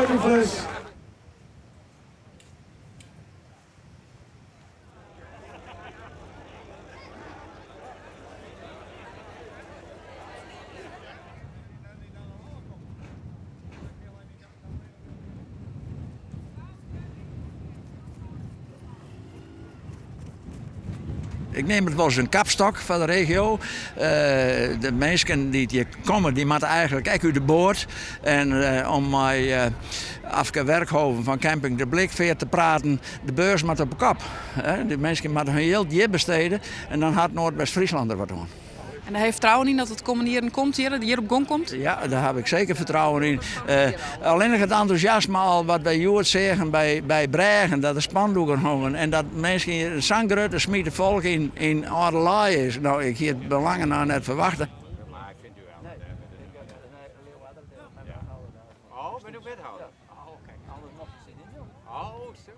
Tyfus. Ik neam it wolris in kapstok foar de regio. De minsken dy't hjir komme, dy moatte eigenlik ek út de boat. En om mei Afke Werkhoven fan camping De Blikfeart te praten, de beurs moat op 'e kop. De minsken moatte hun jild hjir bestede en dan hat Noardwest-Fryslân der wat oan. En dêr ha je fertrouwen yn dat it kommende jierren komt hjir, hjir op gong komt? Ja, dêr haw ik seker fertrouwen yn. Allinnich it entûsjasme al wat wy hjoed seagen by, by brêgen, dat der spandoeken hongen en dat minsken hjir sa'n grutte smite folk yn, yn Alde Leie is. No, ik hie it by lange nei net ferwachte. Oh, ben je wethouder? Oh, zo.